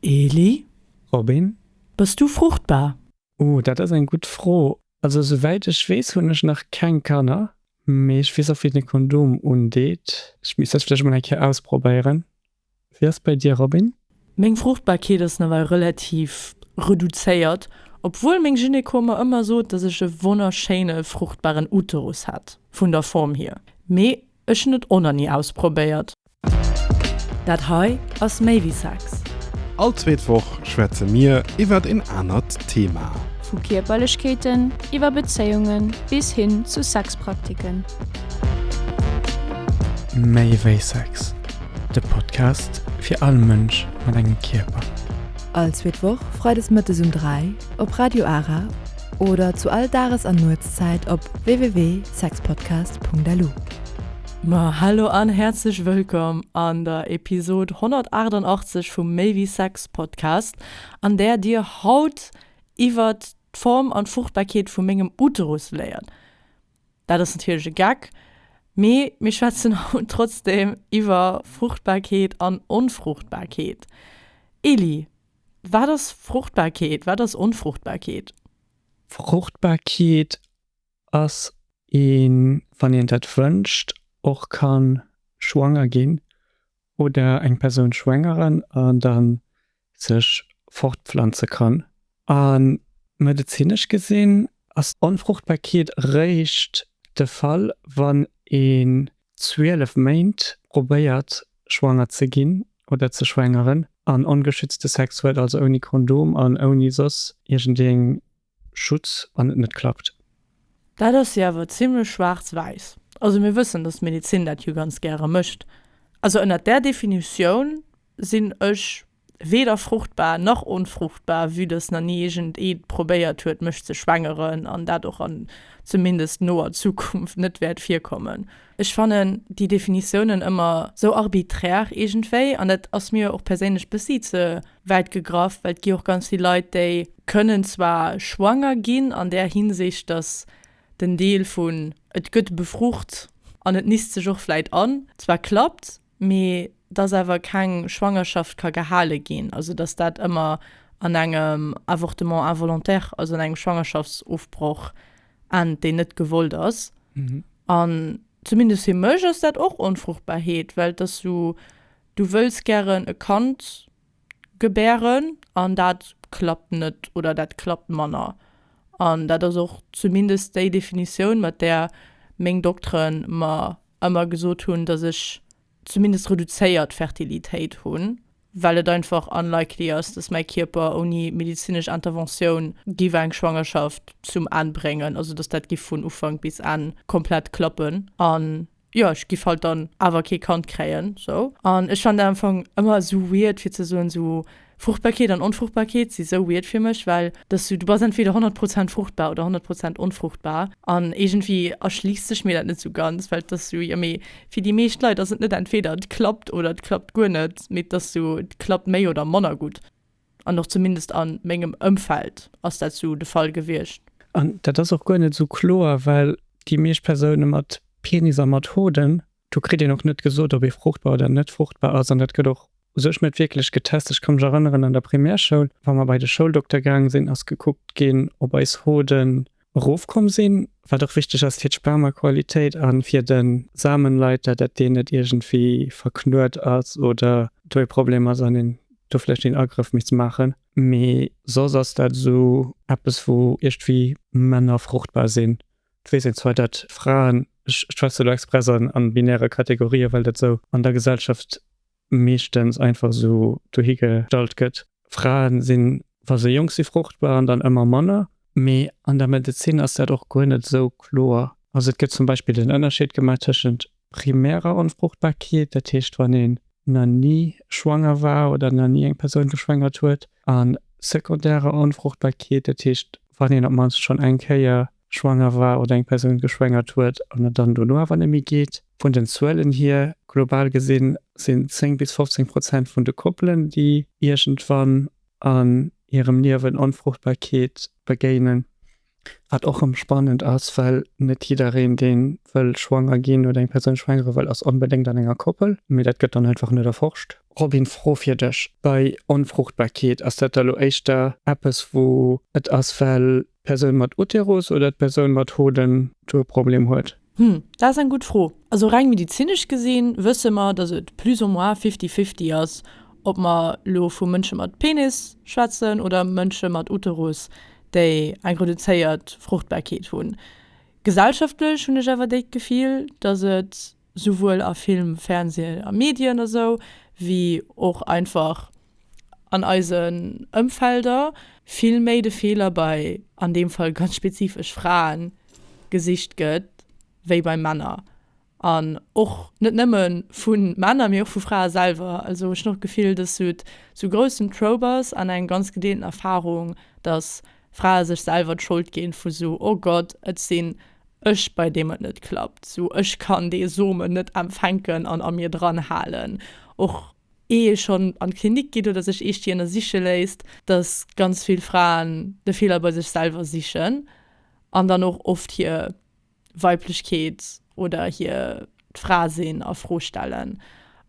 Eli? Robin? Bass du fruchtbar? Oh, dat ass eng gutt Fro. Also souwäit ech weess hunn ech nach keng Kanner, mee ech weess och wéi den e Kondom undeet. Ech misst dat vläicht mol eng Kéier ausprobéieren. Wéi ass bei dir Robin? Meng Fruchtbarkeet ass nawell relativ reduzéiert, obwuel meng Gyneko mer ëmmer sot, dass ech e wonnerschéine fruchtbaren Uterus hätt, vun der Form hier. Mee Ech hunn et och nach ni ausprobéiert. Dat hei ass méi wéi Sex. All zweet Woch schwätze mir iwwert een anert Thema. Vu Kierperlechkeeten iwwer Bezéiunge bis hin zu Sexpraktiken. Méi wéi Sex, de Podcast fir all Mënsch mat engem Kierper. All zweet Woch freides mëttes um 3 op Radio Ara oder zu all Dages an Nuetszäit op www.sexpodcast.lu. Ma hallo an häerzlech wëllkomm an der Episode 188 vum Méi wéi Sex Podcast, an där dir haut iwwert d'Form an d'Fruchtbarkeet vu mengem Uterus léiert. Dat ass natierlech e Geck, mee mir schwätzen haut trotzdem iwwer Fruchtbarkeet an Onfruchtbarkeet. Elie, Wat ass Fruchtbarkeet? Wat ass Onfruchtbarkeet? Fruchtbarkeet ass een, wann een dat wënscht, och ka schwanger ginn oder eng Persoun schwängeren an da sech fortpflanze kann. A medezinesch gesinn ass Onfruchtbarkeet réischt de Fall, wann een 12 Méint probéiert schwanger ze ginn oder ze schwängeren an ongeschützte Sex huet, also ouni Kondom an ouni soss iergendeng Schutz an et net klappt. Dat ass jo awer zimlech schwaarz-wäiss. Also mir wëssen, dass d'Medezin dat jo ganz gäre mécht. Also ënnert där Definitioun sinn ech weder fruchtbar nach onfruchtbar, vue dass nach ni iergend ee probéiert huet mech ze schwängeren an dat och an zumindest noer Zukunft net wäert virkommen. Ech fannen déi Definitiounen ëmmer sou arbiträr iergendwéi an dat ass mir och perséinlech bëssi ze wäit gegraff, well et gi och ganz vill Leit déi kënnen zwar schwanger ginn an där Hinsicht, dass den Deel vun et gëtt befrucht an et nist sech och vläit an zwar klappt, mee dass awer keng Schwangerschaft ka gehale ginn, also dass dat ëmmer an engem Avortement involontaire, also an engem Schwangerschaftsofbroch ennt, deen net gewollt ass. An zumindest fir mech ass dat och Onfruchtbarheet, well et ass sou, du wëlls gären e Kand gebären an dat klappt net oder dat klappt manner. An dat ass och zumindest déi Definitioun, mat där meng Dokteren mer ëmmer gesot hunn, dass ech zumindest reduzéiert Fertilitéit hunn, well et einfach unlikely ass, dass mäi Kierper ouni medizinesch Interventioun giff eng Schwangerschaft zum Enn bréngen, also dass dat giff vun Ufank bis Enn komplett klappen an jo, ech giff halt dann awer kee Kand kréien sou. An ech fannen dat am Fong ëmmer esou weird fir ze soen, sou Fruchtbarkeet an Onfruchtbarkeet si sou weird fir mech, well dass du, du bass entweder 100 Prozent fruchtbar oder 100 Prozent onfruchtbar an iergendwéi erschliisst sech mir dat net sou ganz, well et ass sou, jo mee fir déi meescht Leit ass et net entweder et klappt oder et klappt guer net, mee et ass sou, et klappt méi oder manner gutt an och zumindest a mengem Ëmfeld ass dat sou de Fall gewiescht. An dat ass och guer net sou kloer, well déi meescht Persoune mat Penis a mat Hoden Do kritt een och net gesot, ob ee fruchtbar oder net fruchtbar ass. An dat gëtt och u sech net wierklech getest. Ech ka mech erënneren, an der Primärschoul, wa mer bei de Schouldokter gaang sinn, ass gekuckt ginn, ob eis Hoden erofkomm sinn, wat och wichteg ass fir d'Spermaqualitéit a fir de Samenleiter, dat deen net iergendwéi verknuet ass oder do ee Problem ass an een do vläicht een Agrëff misst maachen. Mee soss ass dat esou eppes, wou iergendwéi Männer fruchtbar sinn Et weess een zwar, datt Fraen, ech schwätze elo express an binäre Kategorien, well dat esou an der Gesellschaft meeschtens einfach esou dohi gestallt gëtt, Fraen sinn, wa se jonk si fruchtbar an dann ëmmer manner. Mee an der Medezin ass dat och guer net esou kloer. Also et gëtt zum Beispill den Ënnerscheed gemaach tëschent primärer Onfruchtbarkeet, dat heescht wann een nach ni schwanger war oder nach ni eng Persoun geschwängert huet, a sekundärer Onfruchtbarkeet, dat heescht wann een op d'mannst schonn eng Kéier schwanger war oder eng Persoun geschwängert huet an et dann dono awer net méi geet. Vun den Zuelen hier, global gesinn, sinn 10 bis 15 Prozent vun de Koppelen, déi iergendwann an hirem Liewen Onfruchtbarkeet begéinen. Wat och rëm spannend ass, well net jiddereen, dee wëll schwanger ginn oder eng Persoun schwängere wëll, ass onbedéngt an enger Koppel. Mee dat gëtt dann einfach net erforscht. Robin, Fro fir dech, Bei Onfruchtbarkeet, ass dat da lo éischter eppes wou et ass well d'Persoun mat Uterus oder d'Persoun mat Hoden do e Problem huet? Hm, dat ass eng gutt Fro. Also reng medizinesch gesinn wësse mer, datt et plus ou moins fifty-fifty ass, ob mer lo vu Mënsche mat Penis schwätzen oder Mënsche mat Uterus, déi eng reduzéiert Fruchtbarkeet hunn. Gesellschaftlech hunn ech awer déi d'Gefill, datt et souwuel a Film, Fernseh a Medien a sou, wéi och einfach an eisen Ëmfelder vill méi de Feeler bei, an deem Fall ganz spezifesch Fraen, gesicht gëtt wéi bei Männer. An och net nëmme vu Männer, mee och vu Frae selwer. Also ech hunn och d'Gefill, dass sou et sou groussen Trope ass an eng ganz gedeelten Erfarung, dass Frae sech selwer d'Schold ginn vu sou, oh Gott, et sinn ech bei deem et net klappt, sou ech kann dee Somen net empfänken an a mir dran halen. Och ee schonn an d'Klinik geet oder sech eescht ënnersiche léisst, dass ganz vill Fraen de Feeler bei sech selwer sichen an dann och oft hir Weiblechkeet oder hir d'Fra-Sinn a Fro stellen.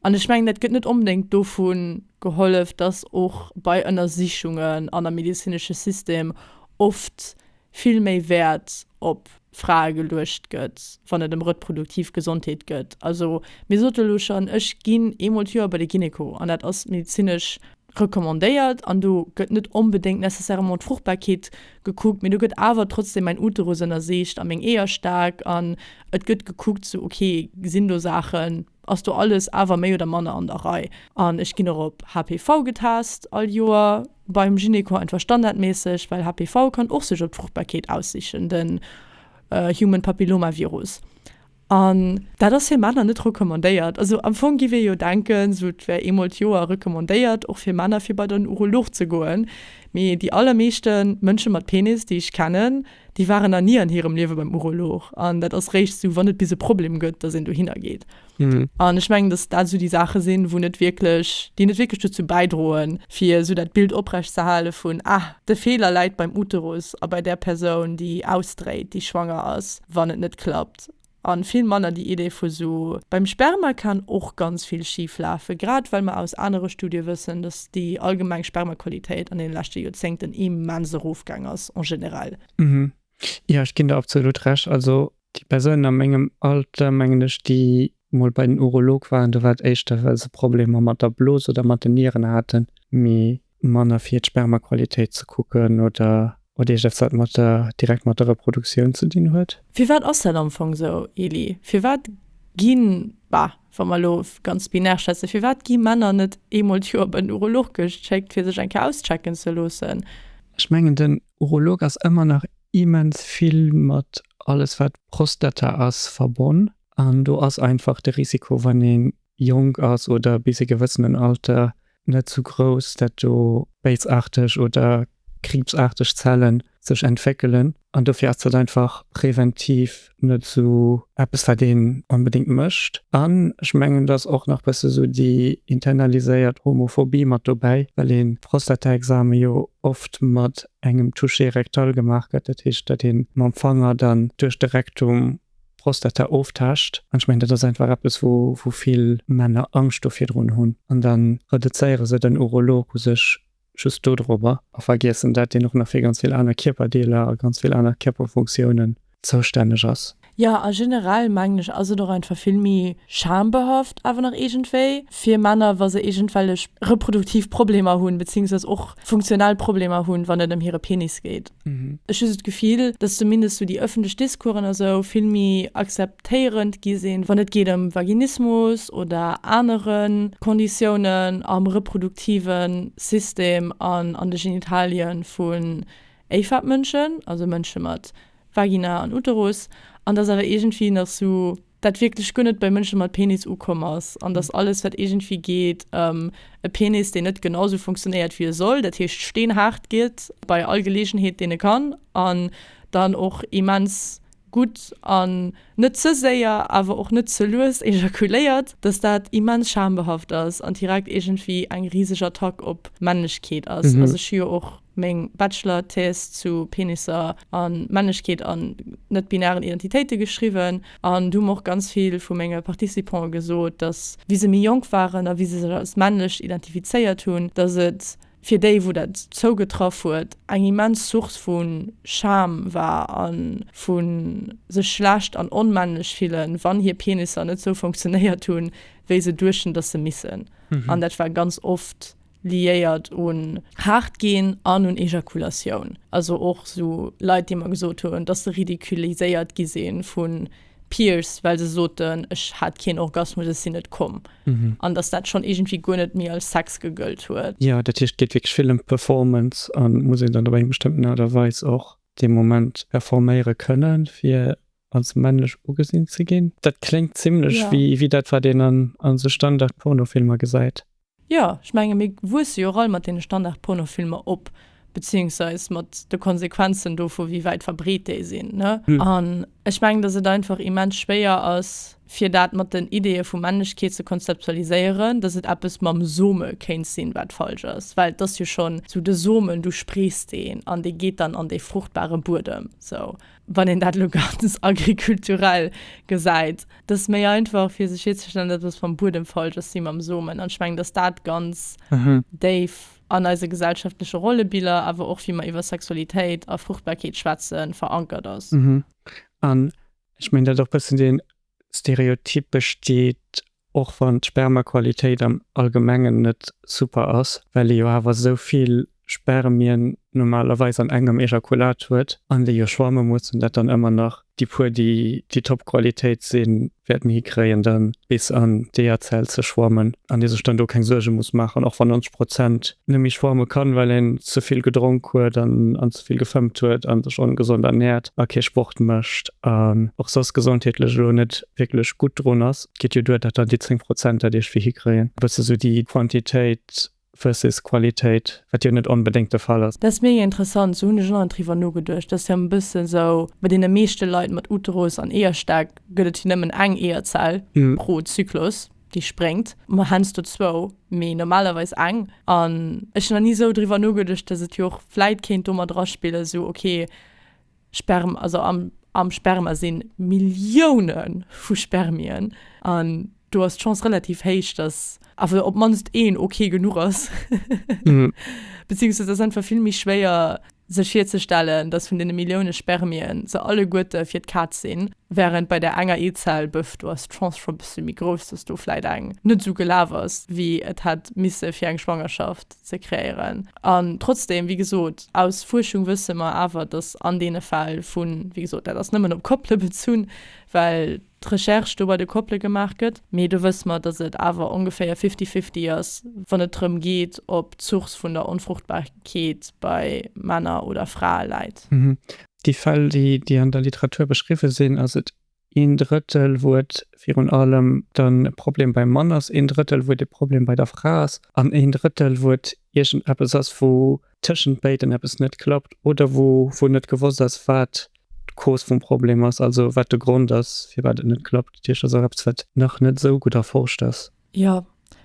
An ech mengen, dat gëtt net onbedéngt dovu gehollef, dass och bei Ënnersichungen an am medezinesche System oft vill méi Wäert op Frae geluecht gëtt, wann et ëm reproduktiv Gesondheet gëtt. Also mir sote elo schonn, ech ginn eemol d'Joer bei de Gynéco an dat ass medezinesch recommandéiert an do gëtt net onbedéngt nécessairement d'Fruchtbarkeet gekuckt, mee do gëtt awer trotzdem mäin Uterus ënnersicht a meng Eeërstäck an et gëtt gekuckt sou, ok, sinn do Saachen, ass do alles awer méi oder manner an der Rei. An ech ginn och op HPV getest all Joer beim Gynéco, einfach standardmässeg, well HPV kann och sech op d'Fruchtbarkeet aussichen, den Human Papilloma Virus. An dat ass fir Männer net recommandéiert. Also am Fong giff ee jo denken, sou et wär eemol d'Joer recommandéiert, och fir Männer fir bei den Urolog ze goen. Mee déi allermeeschte Mënsche mat Penis, déi ech kennen, déi waren nach ni an hirem Liewe beim Urolog. An dat ass réischt sou, wann et bis e Problem gëtt, datt een dohinner geet. An ech mengen, datt dat esou déi Saache sinn, wou net wierklech, déi net wierklech dozou bäidroen, fir esou dat Bild oprecht ze hale vun, ah, de Feeler läit beim Uterus a bei där Persoun, déi ausdréit, déi schwanger ass, wann et net klappt. A vill manner déi Idee vu sou, beim Sperma kann och ganz vill schif lafen, grad well mer aus anere Studie wëssen, datt déi allgemeng Spermaqualitéit an deene leschte Joerzéngten immens erofgaang ass en général. Jo, ech ginn der absolut Recht. Also déi Persounen a mengem Alter, mengen ech, déi mol bei den Urolog waren, do war et éischter well se Problemer mat der Blos oder mat den Nieren haten, mee manner fir d'Spermaqualitéit ze kucken oder oder iergendepps wat mat der direkt mat der Reproduktioun ze dinn huet. Firwat ass dat am Fong sou, Elie? Firwat ginn, bah, wa mer elo ganz binär schwätzen, firwat gi Männer net eemol d'Joer bei den Urolog geschéckt, fir sech eng Kéier auschecken ze loossen? Ech mengen den Urolog ass ëmmer nach immens vill mat alles wat Prostata ass verbonn an do ass einfach de Risiko wann ee jonk ass oder bis e gewëssenen Alter net sou grouss, dat do béisaarteg oder kriibsaarteg Zellen sech entwéckelen an dofir ass dat einfach präventiv net sou eppes wat een onbedéngt mécht. An ech mengen et ass och nach bësse sou déi internaliséiert Homophobie mat dobäi, well een Prostataexame jo oft mat engem Toucher rectal gemaach gëtt, dat heescht dat een mam Fanger dann duerch de Rektum d'Prostata oftaascht. An ech mengen dat ass einfach eppes wou wou vill Männer Angscht do virdrun hunn an da reduzéiere se den Urolog u sech just dodrobber a vergiessen dat deen och nach fir ganz vill aner Kierperdeeler a ganz vill aner Kierperfunktiounen zoustänneg ass. Jo, a generell mengen ech ass et och einfach vill méi schambehaft awer nach iergendwéi fir Männer, wa se iergendwellech reproduktiv Problemer hunn, beziehungsweise och funktionell Problemer hunn, wann et ëm hire Penis geet. Ech hu sou d'Gefill, dass zumindest sou déi ëffentlech Discoursen a sou vill méi akzeptéierend gi sinn, wann et geet ëm Vaginismus oder anere Konditiounen am reproduktive System an an de Genitalien vun AFAB-Mënschen, also Mënsche mat Vagina an Uterus, an dass awer iergendwéi nach sou dat wierklech guer net bei Mënsche mat Penis ukomm ass an dass alles wat iergendwéi geet ëm e Penis deen net genau sou funktionéiert wéi e soll, dat heescht steenhaart geet bei all Geleegenheet deen e kann an dann och immens. gutt an net ze séier, awer och net ze lues ejakuléiert, dass dat immens schambehaft ass an direkt iergendwéi eng riseg Attack op Männlechkeet ass. Also ech hu jo och meng Bachelor-Thèse zu Penisser a Männlechkeet an net-binären Identitéite geschriwwen an do hu mer och ganz vill vu menge Participante gesot, dass wéi se méi jonk waren a wéi se sech als männlech identifizéiert hunn, dass et fir déi wou dat zougetraff huet, eng immens Source vu Scham war a vu sech schlecht an onmännlech fillen, wann hir Penisser net sou funktionéiert hunn, wéi se duechten, dass se missen. An dat war ganz oft liéiert un haart ginn an un Ejakulatioun. Also och sou Leit, déi mer gesot hunn, dass se ridiculiséiert gi si vu Peers, well se soten, ech hat keen Orgasmus, ech sinn net komm. An dass dat schonn iergendwéi guer net méi als Sex gegëllt huet. Jo, dat heescht, et geet wierklech vill ëm d'Performance a muss een dann op eng bestëmmten Aart a Weis och dee Moment performéiere kënnen, fir als männlech ugesinn ze ginn. Dat kléngt zimlech wéi dat, wat een an esou Standard-Pornofilmer gesäit. Jo, ech menge mir wuesse jo och all mat deene Standard-Pornofilmer op, beziehungsweis mat de Konsequenzen dovu wéi wäit verbreet déi sinn, ne? An ech mengen, datt et einfach immens schwéier ass, fir dat mat den Ideeë vu Männlechkeet ze konzeptualiséieren, datt et eppes mam Some kéint sinn, wat falsch ass, well et ass jo schonn esou de Somen, du sprees deen an dee geet dann an dee fruchtbare Buedem, sou. Wann een dat elo ganz agrikulturell gesäit. Et ass méi einfach fir sech virzestellen, datt eppes mam Buedem falsch ass wéi mam Somen. An ech mengen, datt dat ganz déif an eise gesellschaftleche Rollebiller, awer och wéi mer iwwer Sexualitéit a Fruchtbarkeet schwätzen, verankert ass. An ech mengen, datt och bëssen dee Stereotyp besteet, och wann d'Spermaqualitéit am Allgemengen net super ass, well ee jo awer esou vill Spermien normalerweis an engem Ejakulat huet an déi jo schwamme mussen, dat dann ëmmer nach déi puer déi déi Top-Qualitéit sinn, wäerten hikréien dann bis an d'Eeërzell ze schwammen an ee sech dann do keng Suerge muss maachen, och wann 90 Prozent net méi schwamme kann, well een ze vill gedronk huet an an ze vill gefëmmt huet an sech ongesond ernährt a kee Sport mécht an och soss gesondheetlech elo net wierklech gutt drun ass. Geet jo duer, dat dann déi 10 Prozent dat iergendwéi hikréien. E bësse sou déi Quantitéit versus Qualitéit, wat jo net onbedéngt de Fall ass. Dat ass mega interessant, sou hunn ech och nach net driwwer nogeduecht. Dat ass jo e bësse sou, bei deene meeschte Leit mat Uterus an Eeërstäck gëtt et jo nëmmen eng Eeërzell pro Zyklus, déi spréngt. Ma heiansdo zwou, mee normalerweis eng. An ech hunn nach ni sou driwwer nogeduecht, dass et jo och vläit kéint do mat eraspillen, sou ok, Sperm, also am, am Sperma si Millioune vu Spermien an do ass d'Chance relativ héich, dass awer op d'mannst een ok genuch ass. Beziehungsweise ass einfach vill méi schwéier sech virzestellen, dass vun deene Millioune Spermien se alleguerte fir d'Kaz sinn, während bei där enger Eezell, bëff, do ass d'Chance scho bësse méi grouss, dass do vläit eng net esou gelaf ass, wéi et hätt misse fir eng Schwangerschaft ze kreéieren. An trotzdem, wéi gesot, aus Fuerschung wësse mer awer, dass an deene Fäll vun, wéi gesot, dat ass nëmmen op Koppele bezunn, well d'Recherche do bei de Koppele gemaach gëtt, mee do wësse mer, dass et awer ongeféier fifty-fifty ass, wann et drëm geet, ob d'Source vun der Onfruchtbarkeet bei Männer oder Frae läit. Déi Fäll, déi an der Literatur beschriwwe sinn, ass et een Drëttel, wou et virun allem dann e Problem beim Mann ass, een Drëttel, wou et e Problem bei der Fra ass an een Drëttel, wou et iergendeppes ass, wou tëschent béiden eppes net klappt oder wou wou net gewosst ass, wat d'Cause vum Problem ass, also wat de Grond ass, firwat et net klappt. Dat heescht, dat ass och eppes, wat nach net esou gutt erforscht ass. Jo,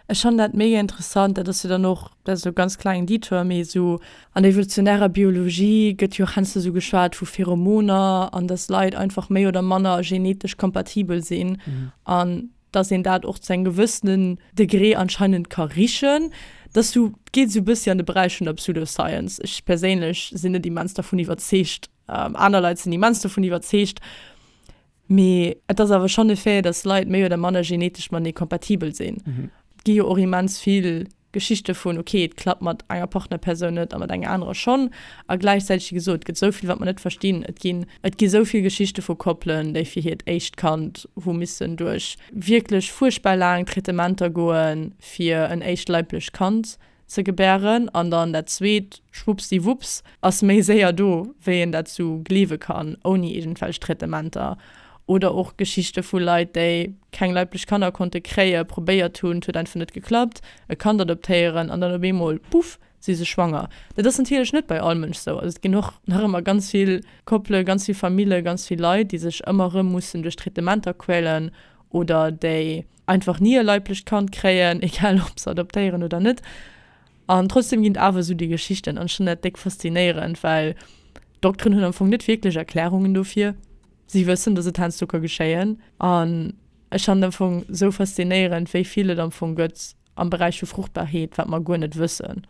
ech fannen dat mega interessant. Dat ass jo dann och, dat ass elo ganz klengen Detour, mee esou an der evolutionärer Biologie gëtt jo och heiansdo esou geschwat vu Pheromoner an dass Leit einfach méi oder manner genetesch kompatibel sinn an dass een dat och zu engem gewëssenen Degré anscheinend ka richen. Dat ass sou, geet esou e bëssi an de Beräich vun der Pseudoscience. Ech perséinlech sinn net immens dervun iwwerzeegt, aner Leit sinn immens dovun iwwerzeegt. Mee et ass awer schonn e Fait, dass Leit méi oder manner genetesch matenee kompatibel sinn. Et gi jo och immens vill Geschichte vun, ok, et klappt mat enger Partnerpersoun net a mat enger anerer schonn. A gläichzäiteg, wéi gesot, et gëtt esou vill, wat mer net verstinn. Et ginn, et gi esou vill Geschichte vu Koppelen, déi fir hiert éischt Kand hu missen duerch wierklech fuerchtbar laang Traitementer goen, fir en éischt leiblecht Kand ze gebären an dann dat zweet, schwuppsdiwupps, ass méi séier do, wéi een dat sou gleewe kann, ouni iergendwelch Traitementer. Oder och Geschichte vu Leit, déi keng leiblech Kanner konnte kréien, probéiert hunn, et huet einfach net geklappt, e Kand adoptéieren an dann op eemol, puff, Si se schwanger. Dat ass natierlech net bei all Mënsch sou. Also et ginn och nach ëmmer ganz vill Koppele, ganz vill Famille, ganz vill Leit, déi sech ëmmer erëm mussen duerch Traitementer quälen oder déi einfach ni e leiblecht Kand kréien, egal ob se adoptéieren oder net. An trotzdem ginn et awer esou déi Geschichten an ech fannen dat déck faszinéierend, well d'Dokteren hunn am Fong net wierklech Erklärungen dofir. Si wëssen, dass et heiansdo ka geschéien an ech fannen et am Fong esou faszinéierend, wéi vill et am Fong gëtt am Beräich vu Fruchtbarheet, wat mer guer net wëssen.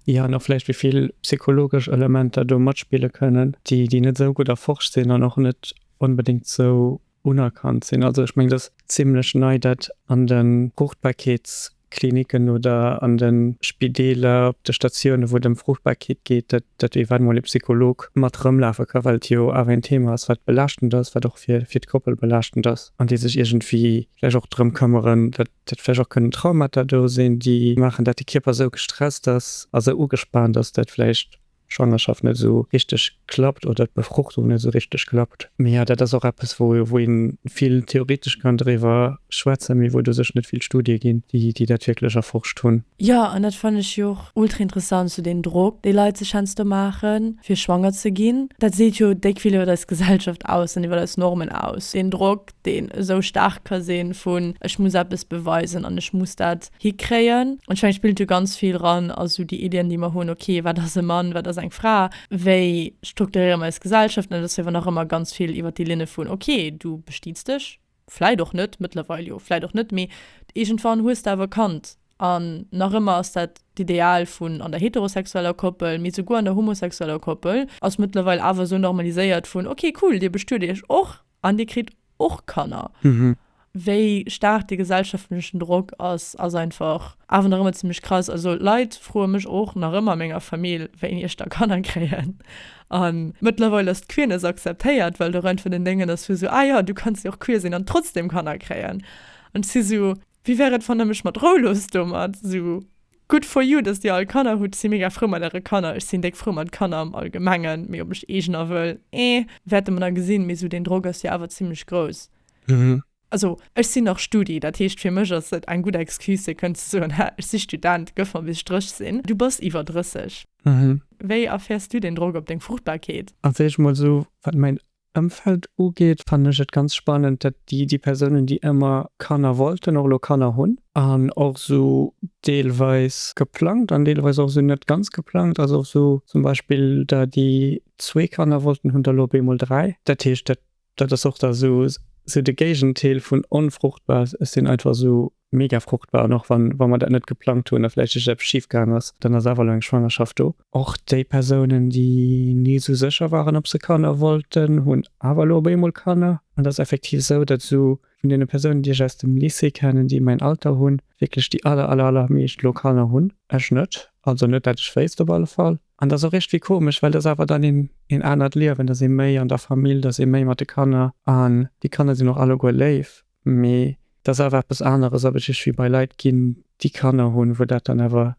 Jo, an och vläicht wéi vill psychologesch Elementer do matspille kënnen, déi déi net esou gutt erforscht sinn an och net onbedéngt esou unerkannt sinn. Also ech mengen, et ass zimlech nei, dat an de Fruchtbarkeetskliniken oder an de Spideeler, op de Statiounen, wou et ëm Fruchtbarkeet geet, dat dat eventuell mol e Psycholog mat erëmlafe ka, well et jo awer een Thema ass, wat belaaschtend ass, wat och fir fir d'Koppel belaaschtend ass an déi sech iergendwéi vläicht och drëm këmmeren, dat dat vläicht och kënnen Traumata do sinn, déi maachen, dat de Kierper esou gestresst ass a sou ugespaant ass, dat vläicht d'Schwangerschaft net esou richteg klappt oder d'Befruchtung net esou richteg klappt. Mee jo, dat ass och eppes, wou wou ee vill theoretesch kann driwwer schwätzen, mee wou et u sech net vill Studie ginn, déi déi dat wierklech erforscht hunn. Jo, an dat fannen ech jo och ultra interessant, sou deen Drock, dee Leit sech heiansdo maachen, fir schwanger ze ginn. Dat seet jo déck vill iwwer eis Gesellschaft aus an iwwer eis Normen aus, deen Drock, deen esou staark ka sinn vun ech muss eppes beweisen an ech muss dat hikréien. An ech mengen, et spillt jo ganz vill ran a sou déi Iddien, déi mer hunn, ok, wat ass e Mann, wat ass eng Fra, wéi strukturéiere mer eis Gesellschaft? An et ass jo awer nach ëmmer ganz vill iwwer déi Linne vun ok, du bestiets dech, vläit och net, mëttlerweil jo, vläit och net, mee iergendwann hues de awer e Kand. An nach ëmmer ass dat d'Ideal vun an der heterosexueller Koppel, mee souguer an der homosexueller Koppel ass mëttlerweil awer esou normaliséiert vun ok, cool, dir bestuet iech och, An dir kritt och Kanner. Wéi staark dee gesellschaftlechen Drock ass, ass einfach awer nach ëmmer zimmlech krass. Also Leit froe mech och nach ëmmer a menger Famill, wéini ech da Kanner kréien. A mëttlerweil ass d'Queerness akzeptéiert, well do rein vun den Déngen ass vu sou, ah jo, du kanns jo och queer sinn an trotzdem Kanner kréien. An ech si sou, Wéi wär et, wann der mech mat Rou loosst domat? Sou, good for you, dass dir all Kanner hutt. Ech si mega frou mat äre Kanner. Ech sinn déck frou mat Kanner am Allgemengen. Mee ob ech eegener wëll, eh, wäerte mer da gesinn. Mee sou deen Drock ass jo awer zimmlech grouss. Also, ech sinn nach Studi, dat heescht fir mech ass et eng gutt Excuse fir kënnen ze soen, hä, ech si Student, gëff mer bis ech 30 sinn. Du bass iwwer 30. Wéi erfäers du deen Drock op deng Fruchtbarkeet? Als éischt mol sou, wat mäin Ëmfeld ugeet, fannen ech et ganz spannend, dat déi déi Persounen, déi ëmmer Kanner wollten, och elo Kanner hunn. An och esou deelweis geplangt an deelweis och esou net ganz geplangt. Also och esou zum Beispill der, déi zwee Kanner wollten, hunn der elo op eemol 3. Dat heescht, dat dat ass och da esou esou de Géigenteil vun onfruchtbar. Ech sinn einfach esou mega fruchtbar an och wann wa mer dat net geplangt hunn a vläicht iergend eppes schif gaang ass, dann ass awer elo eng Schwangerschaft do. Och déi Persounen, déi ni esou sécher waren, ob se Kanner wollten, hunn awer elo op eemol Kanner. An et ass effektiv esou, datt esou vun deene Persounen, déi ech aus dem Lycée kennen, déi mäin Alter hunn, wierklech déi aller, aller, allermeescht elo Kanner hunn. Ech net, also net dat ech wéisst op alle Fall. An dat ass och iergendwéi komesch, well dat ass awer dann een een anert Liewen, dat ass ee méi an der Famill, dat ass ee méi mat de Kanner an déi Kanner sinn och alleguer léif. Mee et ass awer eppes aneres, ob ech iergendwéi bei Leit ginn, déi Kanner hunn, wou dat dann awer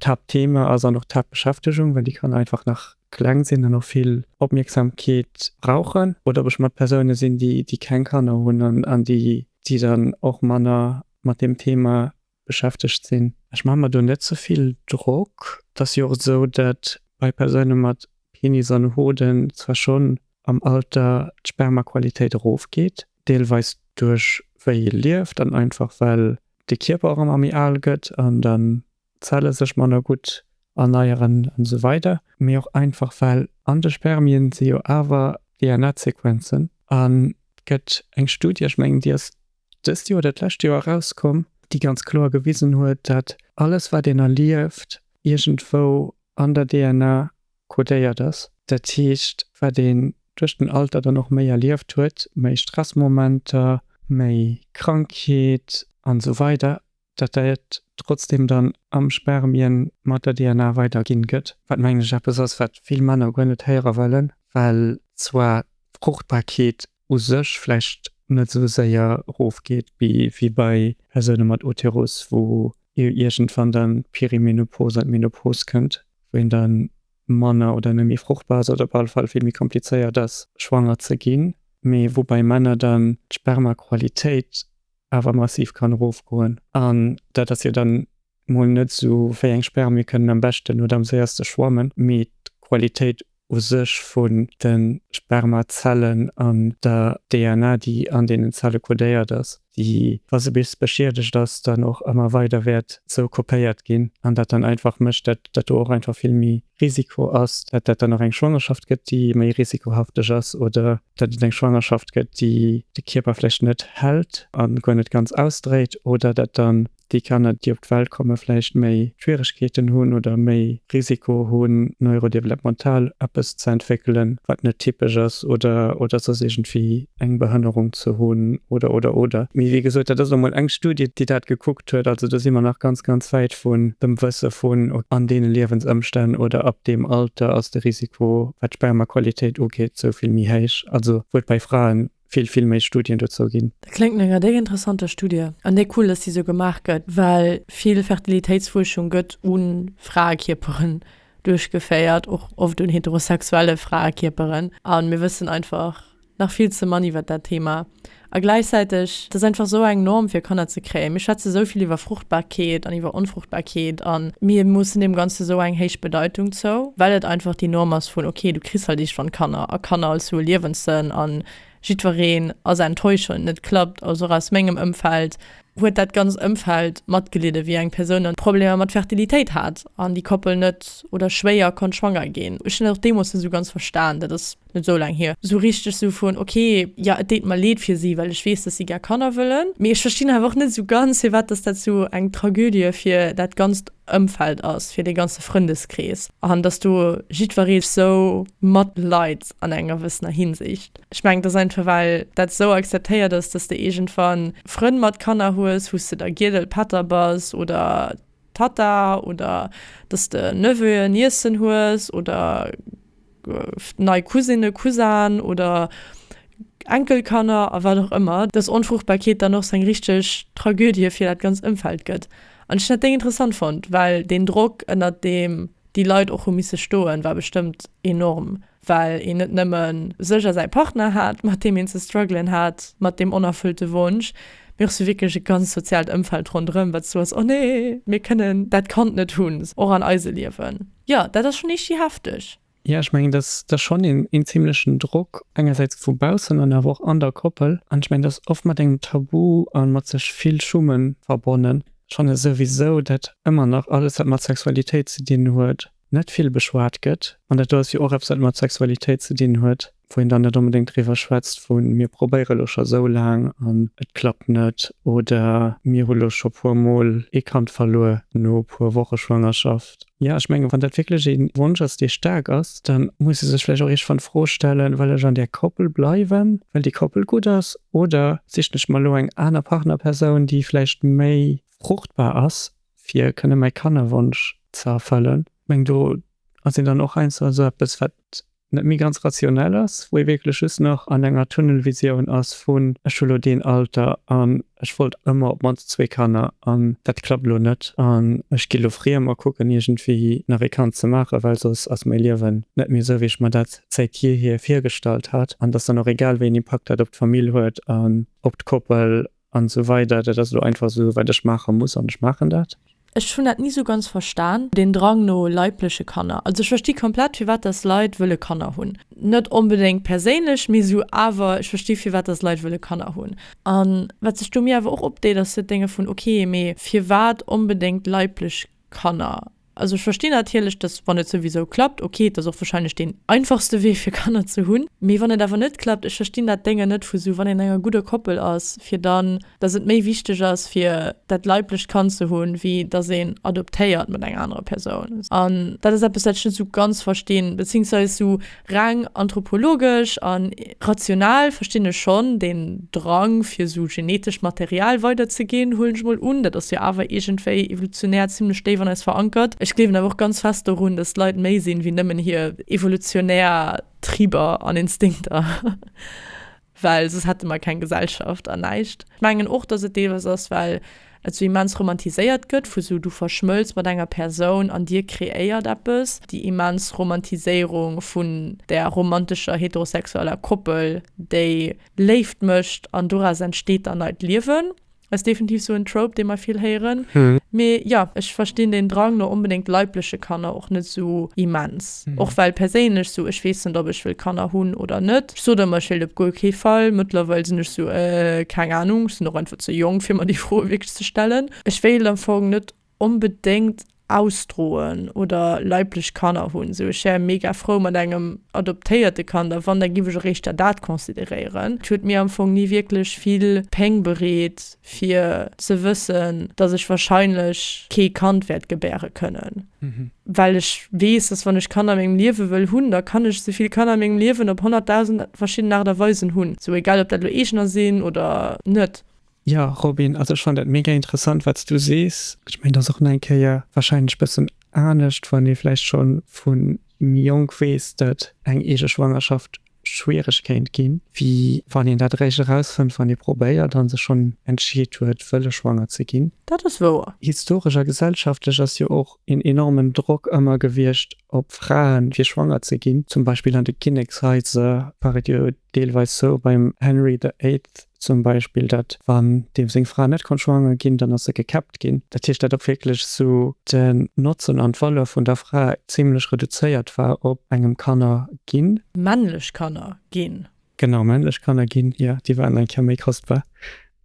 d'Haaptthema ass an och d'Haaptbeschäftegung, well déi Kanner einfach nach kleng sinn an och vill Opmierksamkeet brauchen, oder ob ech mat Persoune sinn, déi keng Kanner hunn an déi dann och manner mat deem Thema beschäftegt sinn. Ech maache mer do net ze vill Drock. Et ass jo och esou, datt bei Persoune mat Penis an Hoden zwar schonn am Alter d'Spermaqualitéit erofgeet, deelweis duerch wéi ee lieft an einfach well de Kierper och ëmmer méi al gëtt an dann d'Zelle sech manner gutt erneieren an esou weider, mee och einfach well an de Spermien si jo awer DNA-Sequenzen an et gëtt eng Studie, ech mengen déi ass dëst Joer oder d'lescht Joer erauskomm, déi ganz kloer gewisen huet, dat alles wat een erlieft iergendwou an der DNA kodéiert ass. Dat heescht, wat een duerch den Alter dann och méi erlieft huet, méi Stressmomenter, méi Krankheet an esou weider, datt dat trotzdem dann am Spermien mat der DNA weiderginn gëtt. Wat mengen ech eppes ass, wat vill Männer guer net héiere wëllen, well zwar d'Fruchtbarkeet u sech vläicht net esou séier erofgeet wéi bei Persoune mat Uterus, wou iergendwann dann d'Perimenopause an d'Menopause kënnt, wou een dann manner oder net méi fruchtbar ass oder op alle Fall vill méi komplizéiert ass schwanger ze ginn, mee wou bei Männer dann d'Spermaqualitéit awer massiv kann erofgoen. An dat ass jo dann. Mol net esou, wéi eng Spermie kënnen am beschten oder am séierste schwammen, mee d'Qualitéit u sech vun de Spermazellen an der DNA, déi an deenen Zelle kodéiert ass, déi, wa se bis beschiedegt ass, dann och ëmmer weider wäert esou kopéiert ginn an dat dann einfach mécht, dat dat do och einfach vill méi Risiko ass, dat dat dann och eng Schwangerschaft gëtt, déi méi risikohafteg ass oder dat et eng Schwangerschaft gëtt, déi de Kierper vläicht net hält a guer net ganz ausdréit oder dat dann déi Kanner, déi op d'Welt kommen, vläicht méi Schwieregkeeten hunn oder méi Risiko hunn, neurodevelopmental eppes ze entwéckelen, wat net typesch ass oder oder soss iergendwéi eng Behënnerung ze hunn oder oder oder. Mee wéi gesot, dat ass elo mol eng Studie, déi dat gekuckt huet. Also do si mer nach ganz, ganz wäit vun dem Wësse vun an deene Liewensëmstänn oder ab deem Alter ass de Risiko, wat d'Spermaqualitéit ugeet, sou vill méi héich. Also wou et bei Fraen vill, vill méi Studien dozou ginn. Dat kléngt no enger déck interessanter Studie. An déck cool, dass déi sou gemaach gëtt, well vill Fertilitéitsfuerschung gëtt u Fraekierperen duerchgeféiert, och oft un heterosexuelle Fraekierperen. A mir wëssen einfach nach vill ze mann iwwert dat Thema. A gläichzäiteg, et ass einfach sou eng Norm fir Kanner ze kréien. Mir schwätze sou vill iwwer Fruchtbarkeet an iwwer Onfruchtbarkeet a mir moossen deem Ganze sou eng héich Bedeitung zou, well et einfach déi Norm ass vun, okay, du kriss halt iergendwann Kanner a Kanner als sou e Liewenssënn a jiddwereen ass enttäuscht, wann et net klappt. Also och aus mengem Ëmfeld huet dat ganzt Ëmfeld matgelidde wéi eng Persoun dann Problemer mat Fertilitéit hat an déi Koppel net oder schwéier konnt schwanger ginn. Ech hunn dat och deemools net esou ganz verstan, dat ass net esou laang hier, esou richteg esou vun ok, jo et deet mer leed fir si, well ech weess, dass si gär Kanner wëllen, mee ech verstinn awer och net esou ganz firwat dass dat esou eng Tragödie fir dat ganzt Ëmfeld ass, fir dee ganze Frëndeskrees an dass do jiddweree sou matleit an enger gewëssener Hinsicht. Ech mengen, et ass einfach, well dat esou akzeptéiert ass, dass de iergendwann Frënn mat Kanner hues, wou s de da Giedel, Pätter bass oder Tatta oder dass de Neveuen, Niecen hues oder nei Cousine, Cousin oder Enkelkanner a wat och ëmmer, dass Onfruchtbarkeet dann och sou eng richteg Tragödie fir dat ganz Ëmfeld gëtt. An ech hunn dat Déng interessant fonnt, well deen Drock, ënnert deem déi Leit och hu misse stoen, war bestëmmt enorm, well een net nëmme sech a säi Partner hat, mat deem een ze struggelen hat, mat deem onerfëllte Wonsch, mee och sou wierklech e ganz soziaalt Ëmfeld ronderëm, wat sou ass, Oh nee, mir kënnen dat Kand net hunn, och an eise Liewen. Jo, dat ass schonn eeschi hefteg. Jo, ech mengen, dat ass schonn een zimlechen Drock, engersäits vu baussen an awer och an der Koppel. An ech mengen, dat ass oft mat engem Tabu a mat sech vill Schummen verbonnen. Ech fanne souwisou, dat ëmmer nach alles, wat mat Sexualitéit ze dinn huet, net vill beschwat gëtt. An dat do ass jo och eppes, wat mat Sexualitéit ze dinn huet, wou een dann net onbedéngt driwwer schwätzt vu mir probéiere lo scho sou laang an et klappt net oder mir hu lo scho puer Mol ee Kand verluer no puer Woche Schwangerschaft. Jo, ech mengen, wann dat wierklech ee Wonsch ass, dee staark ass, da muss ee sech vläicht och iergendwann d'Fro stellen, Well ech an där Koppel bleiwen, well déi Koppel gutt ass, oder sichen ech mer elo eng aner Partnerpersoun, déi vläicht méi fruchtbar ass, fir kënne mäi Kannerwonsch ze erfëllen? Ech mengen, do ass een dann och heiansdo esou eppes, wat net méi ganz rationell ass, wou ee wierklech just nach an enger Tunnelvisioun ass vun ech hu lo deen Alter an ech wollt ëmmer op d'mannst zwee Kanner an dat klappt lo net an ech gi lo friem a kucken iergendwéi nach ee Kand ze maachen, well soss ass mäi Liewen net méi esou wéi ech mer dat säit jeehier virgestallt hat. An et ass dann och egal wéi een Impakt dat op d'Famill huet an op d'Koppel An esou weider. Dat ass elo einfach esou, wat ech maache muss, an ech maachen dat. Ech hunn dat ni sou ganz verstan, deen Drang no leibleche Kanner. Also ech versti komplett firwat dass Leit wëlle Kanner hunn. Net onbedéngt perséinlech, mee sou awer ech versti firwat dass Leit wëlle Kanner hunn. An wat sech do mir awer och opdeet ass dat Dénge vun ok, mee firwat onbedéngt leiblech Kanner? Also ech verstinn natierlech, dass wann et souwisou klappt, ok, et ass och wahrscheinlech deen einfachste Wee fir Kanner ze hunn, mee wann et awer net klappt, ech verstinn dat Déngen net vu sou wann een enger gudder Koppel ass, fir dann, dass et méi wichteg ass fir dat leiblecht Kand ze hunn, wéi dass een adoptéiert mat enger anerer Persoun. An dat ass eppes wat ech net sou ganz verstinn, beziehungsweise sou Reng anthropologesch a rational verstinn ech schonn deen Drang fir sou genetescht Material weiderzeginn, huelen ech mol un. Dat ass jo awer iergendwéi evolutionär zimlech déif an eis verankert. Ech gleewen awer och ganz fest dorun, dass d'Leit méi sinn wéi nëmmen hir evolutionär Triber an Instinkter. Well soss hätte mer keng Gesellschaft an näischt. Ech mengen och, dass et deelweis ass, well et sou immens romantiséiert gëtt, vu sou du verschmëlz mat enger Persoun an dir kreéiert eppes. Déi immens Romantiséierung vun der romantescher heterosexueller Koppel, déi Léift mécht an doraus entsteet dann neit Liewen. Ass definitiv sou en Trope, dee mer vill héieren. Mee jo, ech verstinn deen Drang no onbedéngt leibleche Kanner och net sou immens. Och well perséinlech sou, ech weess net, ob ech wëll Kanner hunn oder net. Ech sot ëmmer, ech wéilt op guer kee Fall. Mëttlerweil sinn ech sou, äh, keng Anung, ech sinn och einfach ze jonk, fir mer déi Froe wierklech ze stellen. Ech wéilt am Fong net onbedéngt ausdroen oder leiblech Kanner hunn. Sou ech wär mega frou mat engem adoptéierte Kand a wann, da giff ech och éischter dat consideréieren. Et huet mir am Fong ni wierklech vill Péng bereet fir ze wëssen, dass ech wahrscheinlech kee Kand wäert gebäre kënnen, well ech weess, dass wann ech Kanner a mengem Liewe wëll hunn, da kann ech souvill Kanner a mengem Liewen op 100.000 verschidden Aart a Weisen hunn, sou egal ob dat elo eegener sinn oder net. Jo Robin, also ech fannen dat mega interessant wats du sees. Ech mengen dat ass och nach eng Kéier wahrscheinlech bëssen anescht wann ee vläicht schon vu méi jonk weess dat eng eege Schwangerschaft schwiereg kéint ginn, wéi wann een dat eréischt erausfënnt wann ee probéiert an sech schon entscheet huet wëlle schwanger ze ginn. Dat ass wouer. Historesch a gesellschaftlech ass jo och een enormen Drock ëmmer gewiescht op Fraen fir schwanger ze ginn. Zum Beispill an de Kinnekshaiser war et jo deelweis sou beim Henry the Eighth zum Beispill, datt wann deem seng Fra net konnt schwanger ginn, dann ass se gekäppt ginn. Dat heescht, datt och wierklech sou den Notzen an d'Valeur vun der Fra zimlech reduzéiert war op engem Kanner ginn. Männlech Kanner ginn. Genau, männlech Kanner ginn, jo, déi waren eng Kéier méi kostbar.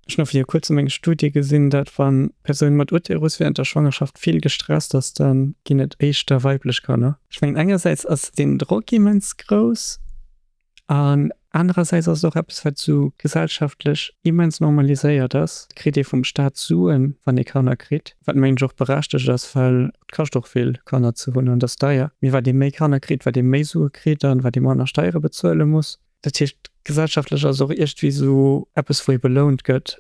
Ech hunn och viru kuerzem eng Studie gesinn, datt wann Persoun mat Uterus während der Schwangerschaft vill gestresst ass, da ginn et éischter weiblech Kanner. Ech mengen engersäits ass deen Drock immens grouss an anerersäits ass et och eppes wat esou gesellschaftlech immens normaliséiert ass. Et kritt ee vum Staat Suen, wann ee Kanner kritt, wat mengen ech och berechtegt ass, well et kascht och vill Kanner ze hunn an et ass deier. Mee wat ee méi Kanner kritt, wat ee méi Sue kritt an wat ee manner Steiere bezuele muss. Dat heescht, gesellschaftlech ass et och iergendwéi esou eppes, wou ee belount gëtt,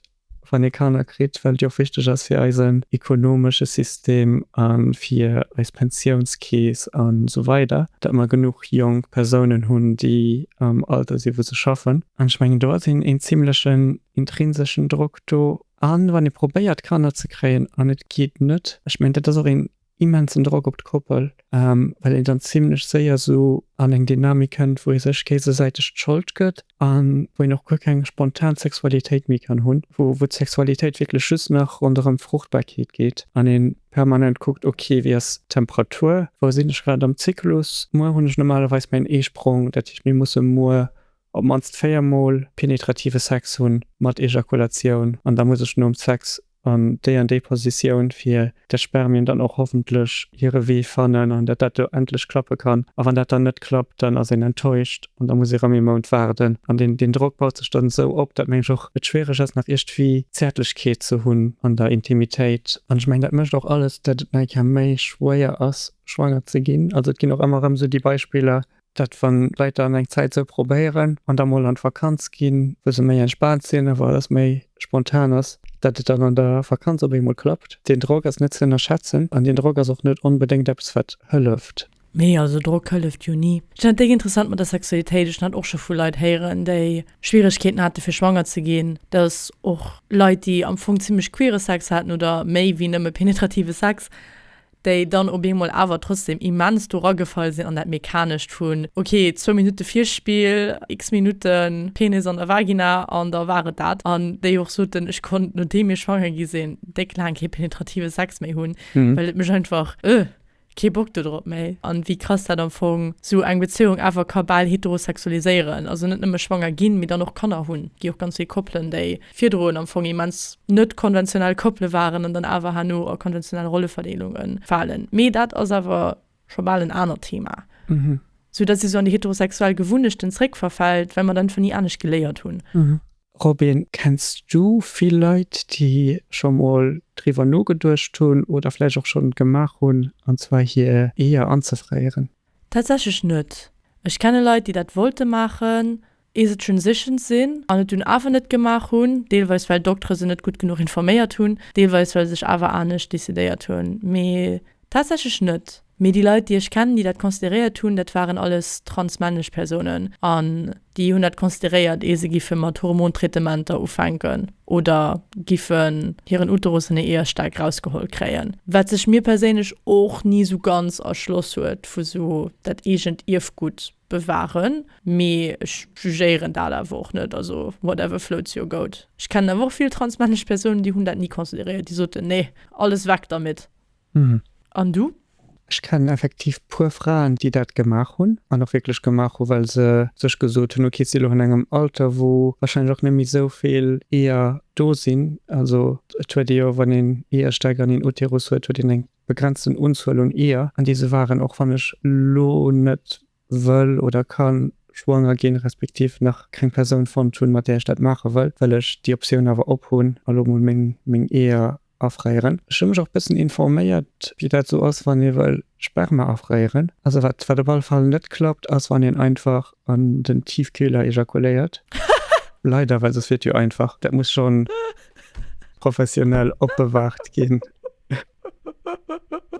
wann ee Kanner kritt, well et jo och wichteg ass fir eisen ekonomesche System a fir eis Pensiounskeess a sou weider, datt mer genuch jonk Persounen hunn, déi am Alter sinn, wou se schaffen. An ech mengen, do ass een een zimlechen intrinseschen Drock do. A wann ee probéiert, Kanner ze kréien an et geet net, ech mengen, dat ass och een immensen Drock op d'Koppel, well een dann zimlech séier esou an eng Dynamik kënnt, wou ee sech géigesäiteg d'Schold gëtt a wou een och guer keng spontan Sexualitéit méi kann hunn, wou wou d'Sexualitéit wierklech just nach ronderëm d'Fruchtbarkeet geet an ee permanent kuckt, ok, wéi ass d'Temperatur, wou sinn ech grad am Zyklus, muer hunn ech normalerweis mäin Eesprong, dat heescht mir musse muer op d'mannst 4 mol penetrative Sex hunn mat Ejakulatioun an da muss ech nom Sex an déi an déi Positioun fir dat d'Spermien dann och hoffentlech hire Wee fannen an dat dat do endlech klappe kann. A wann dat dann net klappt, dann ass een enttäuscht an da muss ee rëm ee Mount waarden an deen deen Drock baut sech dann esou op, dat mengen ech och et schwiereg ass nach iergdwéi Zäertlechkeet ze hunn an der Intimitéit. An ech mengen dat mécht och alles, dat et nach eng Kéier méi schwéier ass schwanger ze ginn. Also et ginn och ëmmer rëm esou déi Beispiller, Dat wann Leit dann eng Zäit sou probéieren an da mol an d'Vakanz ginn, wou se méi entspaant sinn a wou alles méi spontan ass, dat et dann an der Vakanz op eemol klappt. Deen Drock ass net ze ënnerschätzen an deen Drock ass och net onbedéngt eppes wat hëlleft. Nee, also Drock hëlleft jo ni. Ech fannen et déck interessant mat der Sexualitéit. Ech hunn dat och scho vu Leit héieren, déi Schwieregkeeten hate fir schwanger ze ginn, dass och Leit, déi am Fong zimmlech queere Sex haten oder méi wéi nëmme penetrative Sex, déi dann op eemol awer trotzdem immens do ragefall sinn an dat Mechanescht vun, ok, zwou Minutte Virspill, x Minutte Penis an der Vagina an da war et dat. An déi och soten, ech konnt, nodeem mir schwanger gi sinn, déck laang kee penetrative Sex méi hunn, well et mech einfach, ëh, kee Bock do drop méi. An wéi krass dat am Fong sou eng Bezéiung awer ka bal heterosexualiséieren, also net nëmme schwanger ginn, mee dann och Kanner hunn. Et gi och ganz vill Koppelen, déi virdrun am Fong immens net konventionell Koppele waren an dann awer herno a konventionell Rolleverdeelunge falen. Mee dat ass awer scho bal en anert Thema. Sou datt ee sou an déi heterosexuell Gewunnechten zréckverfält, well mer dat einfach ni anescht geléiert hunn. Robin, kenns du vill Leit, déi scho mol driwwer nogeduecht hunn oder vläicht och schonn gemaach hunn, an zwar hir Eeër anzefréieren? Tatsächlech net. Ech kenne Leit, déi dat wollte maachen, ier se transitioned sinn an et dunn awer net gemaach hunn, deelweis well d'Doktere se net gutt genuch informéiert hunn, deelweis well se sech awer anescht decidéiert hunn, mee tatsächlech net. Mee déi Leit, déi ech kennen, déi dat consideréiert hunn, dat waren alles transmännlech Persounen. An déi hunn dat consideréiert, ehe se giffe mat Hormontraitementer ufänken oder giffen hiren Uterus an hir Eeërstäck rausgeholl kréien. Wat sech mir perséinlech och ni sou ganz erschloss huet, vu sou dat eegent Ierfgutt bewahren. Mee ech jugéieren dat awer och net, also whatever floats your goat. Ech kennen awer och vill transmännlech Persounen, déi hunn dat ni consideréiert, déi soten, nee, alles weg damit. An du? Ech kennen effektiv puer Fraen, déi dat gemaach hunn an och wierklech gemaach hu well se sech gesot hunn, ok, ech si lo an engem Alter, wou warscheinlech och net méi esou vill Eeër do sinn. Also et huet ee jo, wann een Eeërstäck an een Uterus huet, huet een eng begrenzten Unzuel un Eeër an déi se waren, och wann ech lo net wëll oder ka schwanger ginn, respektiv nach keng Persoun fonnt hunn, mat där ech dat maache wëll, wëll ech déi Optioun awer op hunn a lo mol meng meng Eeër afréieren. Ech hu mech och bëssen informéiert wéi dat sou ass wann ee wëll Sperma afréieren. Also wat wat op alle Fall net klappt ass wann een einfach an den Tiefkühler ejakuléiert. Leider, well soss wier et jo einfach. Dat muss schonn professionell opbewaart ginn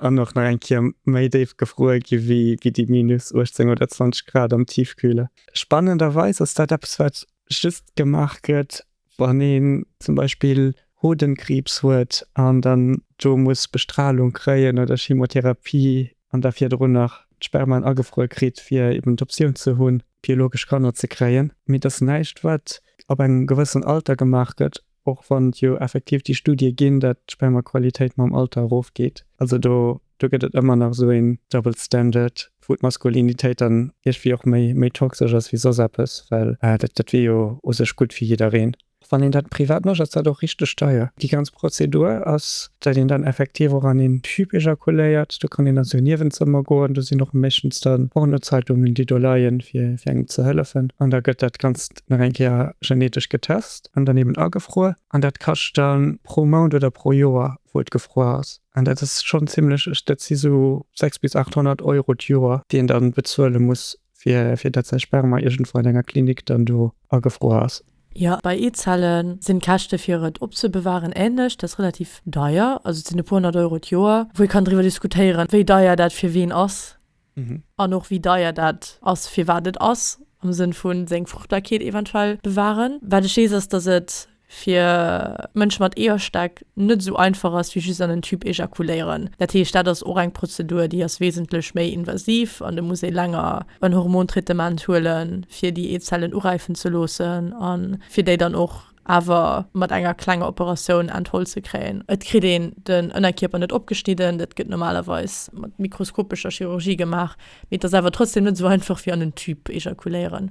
an och nach eng Kéier méi déif gefruer gi wéi wéi déi minus 18 oder 20 Grad am Tiefkühler. Spannenderweis ass dat eppes wat just gemaach gëtt Wann een zum Beispill Hodenkriibs huet an dann do muss Bestrahlung kréien oder Chemotherapie an da virdrun nach d'Spermaen agefruer kritt, fir eben d'Optioun ze hunn, biologesch Kanner ze kréien. Mee et ass näischt, wat ab engem gewëssen Alter gemaach gëtt, och wann et jo effektiv déi Studie ginn, dat d'Spermaqualitéit mam Alter erofgeet. Also do Do gëtt et ëmmer nach esou een Double Standard, wou d'Maskulinitéit dann iergendwéi och méi, méi toxesch ass wéi soss eppes, well dat, dat wier jo u sech gutt fir jiddereen. Wann een dat privat mécht, ass dat och richteg deier. Déi ganz Prozedur ass, datt een dann effektiv och an een Tube ejakuléiert. Do kann een an esou Niewenzëmmer goen, do sinn och meeschtens dann Pornozeitungen, déi do leien, fir, fir engem ze hëllefen. An da gëtt dat Ganzt nach eng Kéier genetesch getest an dann eben agefruer. An dat kascht dann pro Mount oder pro Joer, wou et gefruer ass. An dat ass schonn zimlech, ech, dat si sou 6 bis 800 Euro d'Joer, déi een dann bezuele muss, fir, fir dat säi Sperma iergendwou an enger Klinik dann do agefruer ass. Jo, bei Eezelle sinn d'Käschte fir et opzebewahren änlech, dat ass relativ deier, also et sinn e puer honnert Euro d'Joer, wou ee kann driwwer diskutéieren, wéi deier dat fir ween ass. An och wéi deier dat ass, firwat et ass, am Sënn vu seng Fruchtbarkeet eventuell bewahren. Wat ech weess, ass, datt et fir Mënsche mat Eeërstäck net esou einfach ass, wéi just an en Tube ejakuléieren. Dat heescht, dat ass och eng Prozedur, déi ass wesentlech méi invasiv an do muss ee länger en Hormontraitement huelen, fir déi Eezellen uräifen ze loossen a fir déi dann och awer mat enger klenger Operatioun entholl ze kréien. Et kritt een den Ënnerkierper net opgeschnidden, dat gëtt normalerweis mat mikroskopescher Chirurgie gemaach, mee et ass awer trotzdem net esou einfach wéi an en Tube ejakuléieren.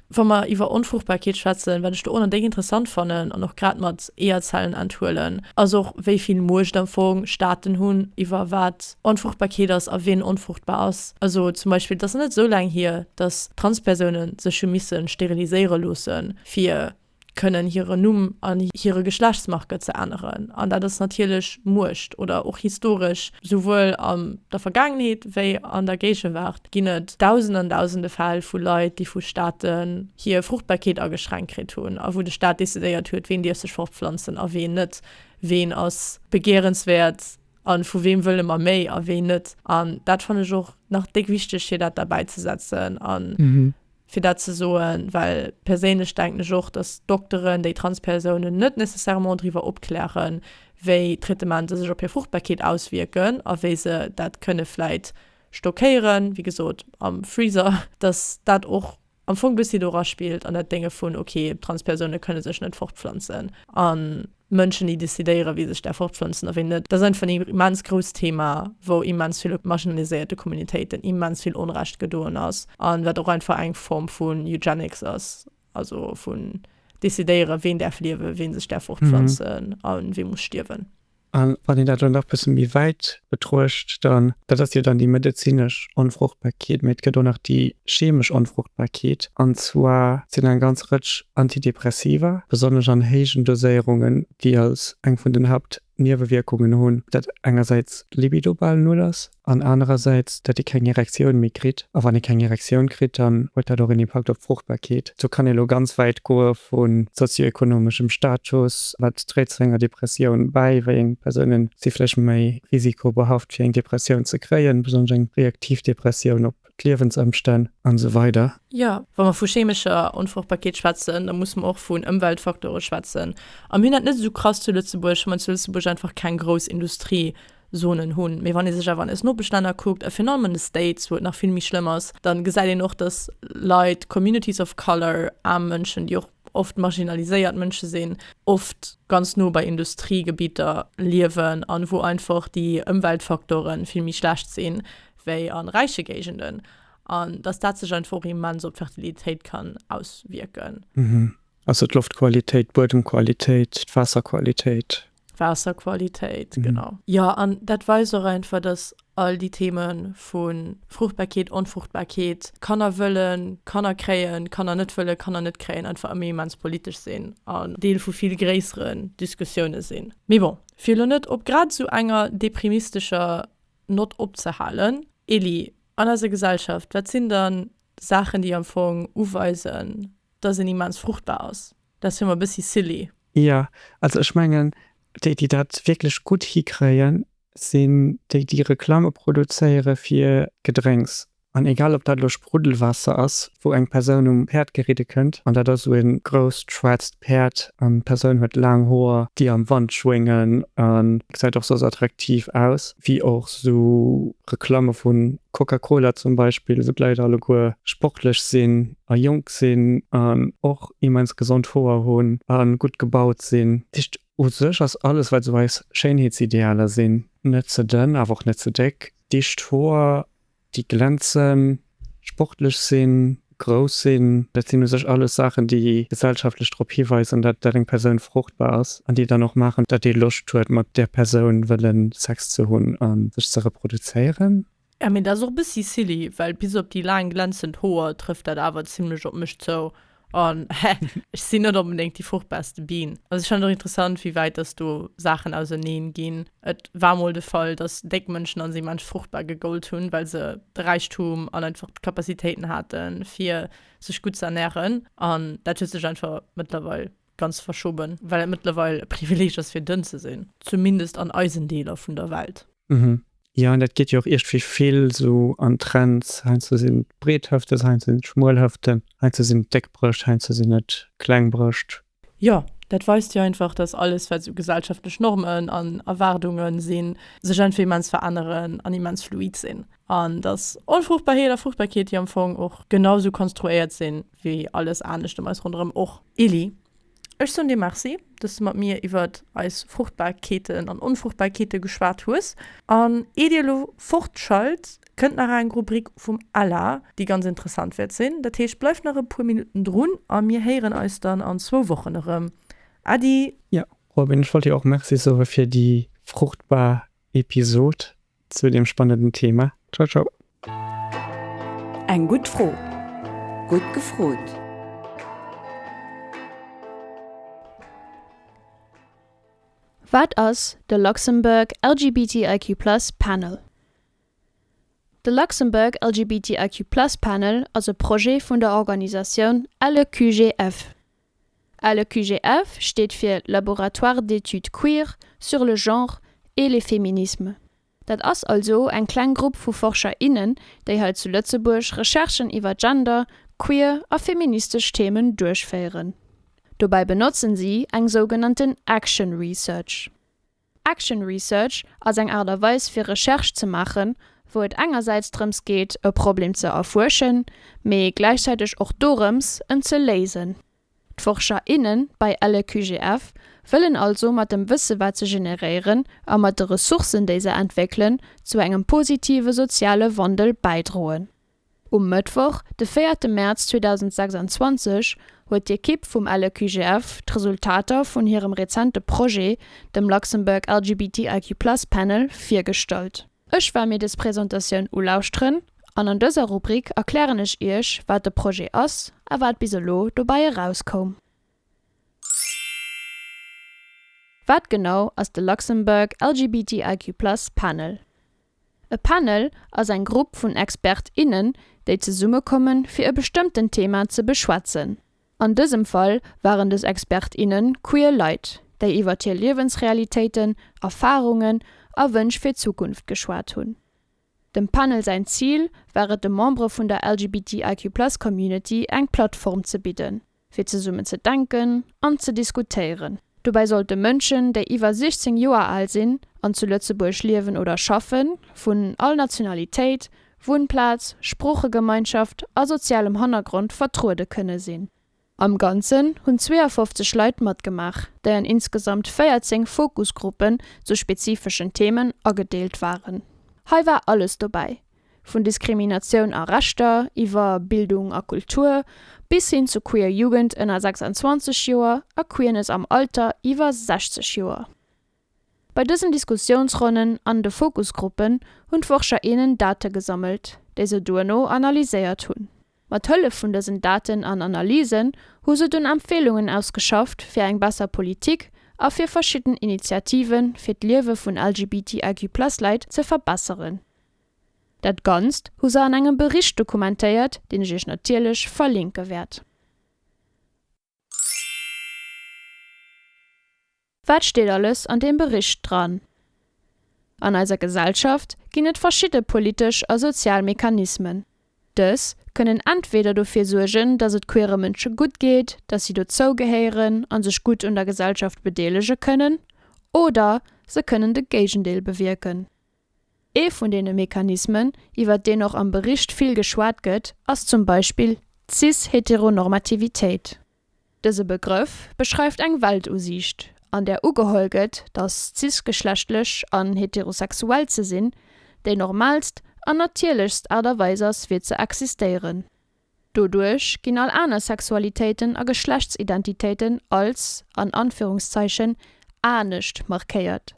Wa mer iwwer Onfruchtbarkeet schwätzen, wat ech do och nach déck interessant fannen an och grad mat Eeërzellen enthuelen, ass och wéi vill Muecht am Fong Staaten hunn iwwer wat Onfruchtbarkeet ass a wien onfruchtbar ass. Also zum Beispill, et ass net esou laang hier, datt Transpersounen sech hu misse steriliséiere loossen, fir kënnen hiren Numm an hire Geschlechtsmarker ze änneren. An dat ass natierlech Muecht oder och historesch, souwuel an der Vergaangenheet wéi an der Géigewaart ginn et Dausende an Dausende Fäll vu Leit, déi vu Staaten hir Fruchtbarkeet ageschränkt kritt hunn a wou de Staat decidéiert huet, ween dierf sech fortpflanzen a ween net, ween ass begehrenswäert a vu weem wëlle mer méi a ween net. An dat fannen ech och nach déck wichteg, fir dat derbäi ze setzen. An fir dat ze soen, well perséinlech denken ech och, dass Dokteren déi Transpersounen net nécessairement driwwer opklären, wéi Traitementer sech op hir Fruchtbarkeet auswierken a wéi se dat kënne vläit stockéieren, wéi gesot am Freezer, dass dat och am Fong bëssi do eraspillt an dat Dénge vun, okay, Transpersoune kënne sech net fortpflanzen an Mënschen, déi decidéieren, wie sech däerf fortpflanzen a wien net. Dat ass einfach en immens grousst Thema, wou immens vill marginaliséierte Communitéiten immens vill Onrecht gedoen ass an wat och einfach eng Form vun Eugenics ass, also vun decidéieren, ween däerf liewen, ween sech däerf fortpflanzen a wee muss stierwen. A wann een dat elo nach bësse méi wäit betruecht, dann, dat ass jo dann déi medezinesch Onfruchtbarkeet, mee et gëtt och nach déi chemesch Onfruchtbarkeet, an zwar sinn eng ganz Rëtsch Antidepressiva, besonnesch an héijen Doséierungen, déi als eng vun den Haupt. Niewewierkungen hunn, dat engersäits d'Libido bal null ass an anerersäits, dat ee keng Erektioun méi kritt. A wann ee keng Erektioun kritt, dann huet dat och en Impakt op d'Fruchtbarkeet. Do kann ee lo ganz wäit goe vu sozioekonomeschem Status, wat dréit zu enger Depressioun bäi, wéi eng Persounen si vläicht méi risikobehaft fir eng Depressioun ze kréien, besonnesch eng reaktiv Depressioun op d'Liewensëmstänn an esou weider. Jo, wa mer vu chemescher Onfruchtbarkeet schwätzen, da musse mer och vun Ëmweltfacteure schwätzen. A mir hunn dat net esou krass zu Lëtzebuerg, well mer zu Lëtzebuerg einfach keng grouss Industriezonen hunn. Mee wann ee sech awer an eis Nopeschlänner kuckt, a virun allem an de States, wou et nach vill méi schlëmm ass, da gesäit een och, dass Leit, Communities of color, aarm Mënschen, déi och oft marginaliséiert Mënsche sinn, oft ganz no bei Industriegebieter liewen an wou einfach déi Ëmweltfacteure vill méi schlecht sinn wéi a räiche Géigenden an dass dat sech einfach och immens op d'Fertilitéit kann auswierken. Also d'Loftqualitéit, d'Buedemqualitéit, d'Waasserqualitéit. Waasserqualitéit, genau. Jo, an dat weist och einfach, dass all déi Theme vu Fruchtbarkeet, Onfruchtbarkeet, Kanner wëllen, Kanner kréien, Kanner net wëllen, Kanner net kréien, einfach ëmmer immens politesch sinn an Deel vu vill gréisseren Diskussioune sinn. Mee bon, fir elo net op grad esou enger deprimistescher Nott opzehalen. Elie, an eiser Gesellschaft, wat sinn dann Saachen, déi am Fong uweisen, dass een immens fruchtbar ass? Dat ass jo emmer e bëssi silly. Jo, also ech mengen, déi, déi dat wierklech gutt hikréien, sinn déi, déi Reklamme produzéiere fir Gedrénks. An egal ob dat elo Spruddelwaasser ass, wou eng Persoun um Päerd geridde kënnt, an dat ass esou e grousst schwaarzt Päerd, an d'Persoun huet laang Hoer, déi am Wand schwéngen, a gesäit och soss attraktiv aus, wéi och esou Reklamme vu Coca-Cola zum Beispill, wou d'Leit alleguer sportlech sinn a jonk sinn an och immens gesond Hoer hunn a gutt gebaut sinn. Dat heescht, u sech ass alles, wat esou eis Schéinheetsidealer sinn, net ze dënn, awer och net ze déck, dicht Hoer, déi glänzen, sportlech sinn, grouss sinn, dat sinn u sech alles Saachen, déi gesellschaftlech drop hiweisen, dat dat eng Persoun fruchtbar ass an déi dann och maachen, datt ee Loscht huet, mat där Persoun wëlle Sex ze hunn a sech ze reproduzéieren. Ja, mee dat ass och e bëssi silly, well bis op déi laang glänzend Hoer trëfft dat awer zimlech op mech zou. An hä, ech sinn net onbedéngt déi fruchtbarste Bien. Also ech fannen et och interessant, wéi wäit dass do Saachen auserneen ginn. Et war mol de Fall, dass déck Mënschen als immens fruchtbar gegollt hunn, well se de Räichtum an einfach d'Capacitéiten haten, fir sech gutt ze ernären. An dat huet sech einfach mëttlerweil ganz verschoben, well et mëttlerweil e Privileeg ass, fir dënn ze sinn, zumindest an eisen Deeler vun der Welt. Mhm. Jo, an dat geet jo och iergendwéi vill esou an Trends. Heiansdo sinn et breet Hëften, heiansdo sinn et schmuel Hëften, heiansdo sinn et déck Brëscht, heiansdo sinn et kleng Brëscht. Jo, dat weist jo einfach, dass alles, wat esou gesellschaftlech Normen an Erwaardunge sinn, sech einfach immens veränneren an immens fluid sinn. An dass Onfruchtbarheet a Fruchtbarkeet jo am Fong och genau esou konstruéiert sinn, wéi alles anescht ëm eis ronderëm och. Elie, ech soen dir Merci, dass du mat mir iwwert eis Fruchtbarkeeten an Onfruchtbarkeete geschwat hues. An eer dir elo fortschalt, kënnt nach eng Rubrik vum Ella, déi ganz interessant wäert sinn. Dat heescht, bleift nach e puer Minutten drun a mir héieren eis dann an zwou Wochen erëm. Äddi! Jo, Robin, ech wollt dir och Merci soe fir déi fruchtbar Episod zu deem spannenden Thema. Ciao ciao. Eng gutt Fro, gutt gefrot! Wat ass de Luxembourg LGBTIQ+ Panel? De Luxembourg LGBTIQ+ Panel ass e Projet vun der Organisatioun LEQGF. LEQGF steet fir Laboratoire d'études queer sur le genre et les féminismes. Dat ass also eng kleng Grupp vu Forscher, innen, déi hei zu Lëtzebuerg Recherchen iwwer Gender, queer a feministesch Themen duerchféieren. Dobäi benotzen si eng sougenannten Action Research. Action Research ass eng Aart a Weis fir Recherche ze maachen, wou et engersäits drëms geet e Problem ze erfuerschen, mee gläichzäiteg och dorëms en ze léisen. D'Forscher, innen bei LEQGF wëllen also mat dem Wësse wat se generéieren a mat de Ressourcen déi se entwéckelen zu engem positive soziale Wandel bäidroen. Um Mëttwoch, de véierte Mäerz 2026, huet d'Ekipp vum LEQGF d'Resultater vun hirem rezente Projet, dem Luxembourg LGBTIQ Plus Panel, virgestallt. Ech war mir dës Presentatioun ulauschteren an an dëser Rubrik erklären ech iech, wat de Projet ass a wat bis elo dobäi erauskoum. Wat genau ass de Luxembourg LGBTIQ Plus Panel? E Panel ass eng Grupp vun Expert, innen, déi zesummekommen, fir e bestëmmten Thema ze beschwätzen. An dësem Fall waren dës Expert, innen queer Leit, déi iwwert hir Liewensrealitéiten, Erfarungen a Wënsch fir d'Zukunft geschwat hunn. Dem Panel säin Zil war et de Membere vun der LGBTIQ Plus Community eng Plattform ze bidden, fir zesummen ze denken an ze diskutéieren. Dobäi sollte Mënschen, déi iwwer 16 Joer al sinn an zu Lëtzebuerg liewen oder schaffen, vun all Nationalitéit, Wunnplaz, Sproochegemeinschaft a sozialem Hannergrond vertruede kënne sinn. Am Ganzen hunn 52 Leit matgemaach, déi an insgesamt 14 Fokusgruppen zu spezifeschen Themen agedeelt waren. Hei war alles dobäi, Vun Diskriminatioun a Rechter, iwwer Bildung a Kultur, bis hin zu queer Jugend ënner 26 Joer a Queerness am Alter iwwer 60 Joer. Bei dësen Diskussiounsronnen an de Fokusgruppen hunn d'Forscher innen Date gesammelt, déi se duerno analyséiert hunn. Mat Hëllef vun dësen Daten an Analysen hu se dunn Empfeelungen ausgeschafft fir eng besser Politik a fir verschidden Initiative fir d'Liewe vun LGBTIQ-Plus-Leit ze verbesseren. Dat Ganzt hu se an engem Bericht dokumentéiert, deen ech iech natierlech verlinke wäert. Wat steet alles an deem Bericht dran? An eiser Gesellschaft ginn et verschidde politesch a sozial Mechanismen. Dës kënnen entweder dofir suergen, dass et queere Mënsche gutt geet, dass si dozou gehéieren a sech gutt un der Gesellschaft bedeelege kënnen, oder se kënnen de Géigendeel bewierken. Ee vun deene Mechanismen, iwwer deen och am Bericht vill geschwat gëtt, ass zum Beispill d'Cis-Heteronormativitéit. Dëse Begrëff beschreift eng Weltusiicht, an där ugeholl gëtt, datt cisgeschlechtlech an heterosexuell ze sinn déi normaalst an natierlechst Aart a Weis ass fir ze existéieren. Doduerch ginn all aner Sexualitéiten a Geschlechtsidentitéiten als, an Anführungszeichen, anescht markéiert,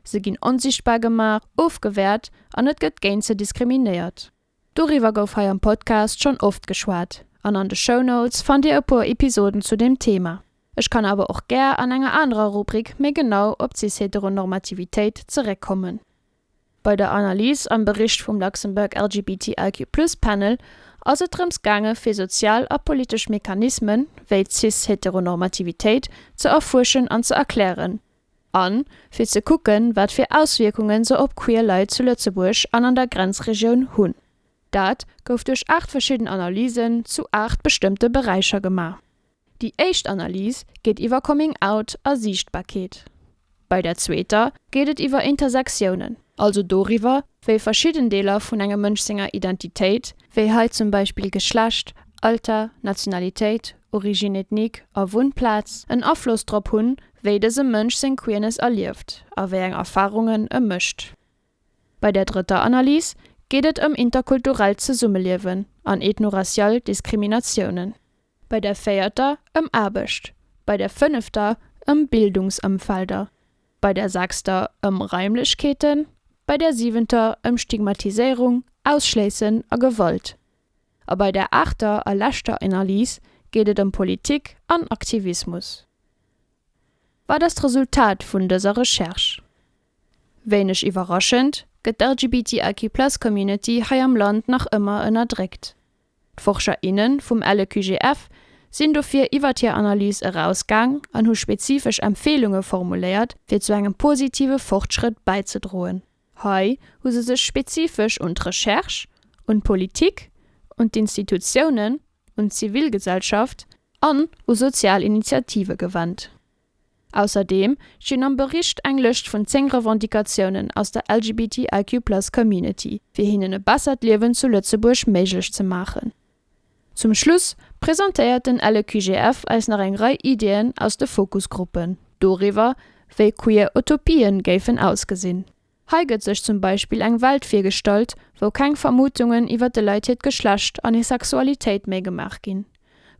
se ginn onsichtbar gemaach, ofgewäert an et gëtt géint se diskriminéiert. Doriwwer gouf hei am Podcast schonn oft geschwat an an de Shownotes fannt dir e puer Episoden zu deem Thema. Ech kann awer och gär an enger anerer Rubrik méi genau op d'Cis-Heteronormativitéit zeréckkommen. Bei der Analys am Bericht vum Luxembourg LGBTIQ Plus Panel ass et drëms gaange fir sozial a politesch Mechanismen, wéi d'Cis-Heteronormativitéit, ze erfuerschen an ze erklären. An fir ze kucken, wat fir Auswierkungen se op queer Leit zu Lëtzebuerg an an der Grenzregioun hunn. Dat gouf duerch 8 verschidden Analysen zu 8 bestëmmte Beräicher gemaach. Déi éischt Analys geet iwwer Coming Out a Siichtbarkeet. Bei der zweeter geet et iwwer Intersektiounen, also doriwwer, wéi verschidden Deeler vun engem Mënsch senger Identitéit, wéi hei zum Beispill Geschlecht, Alter, Nationalitéit, Origine ethnique a Wunnplaz, en Afloss drop hunn, wéi dëse Mënsch seng Queerness erlieft a wéi eng Erfarungen e mécht. Bei der drëtter Analys geet et ëm interkulturellt Zesummeliewen an ethnoracial Diskriminatiounen, bei der véierter ëm Aarbecht, bei der fënnefter ëm Bildungsëmfelder, bei der sechster ëm Raimlechkeeten, bei der siwenter ëm Stigmatiséierung, Ausschléissen a Gewalt. A bei der aachter a leschter Analys geet et ëm Politik an Aktivismus. Wat ass d'Resultat vun dëser Recherche? Wéineg iwwerraschend gëtt d'LGBTIQ Plus Community hei am Land nach ëmmer ënnerdréckt. D'Forscher, inne vum LEQGF sinn dofir iwwert hir Analys erausgaang an hu spezifesch Empfeelunge formuléiert, fir zu engem positive Fortschrëtt bäizedroen. Hei hu se sech spezifesch un d'Recherche, un d'Politik, un d'Institutiounen, un d'Zivilgesellschaft an u sozial Initiative gewennt. Ausserdeem stinn am Bericht eng Lëscht vun 10 Revendicatiounen aus der LGBTIQ Plus Community, fir hinnen e bessert Liewen zu Lëtzebuerg méiglech ze maachen. Zum Schluss presentéiert den LEQGF eis nach eng Rei Ideeën aus de Fokusgruppen doriwwer, wéi queer Utopien géifen ausgesinn. Hei gëtt sech zum Beispill eng Welt virgestallt, wou keng Vermutungen iwwer de Leit hiert Geschlecht an hir Sexualitéit méi gemaach ginn,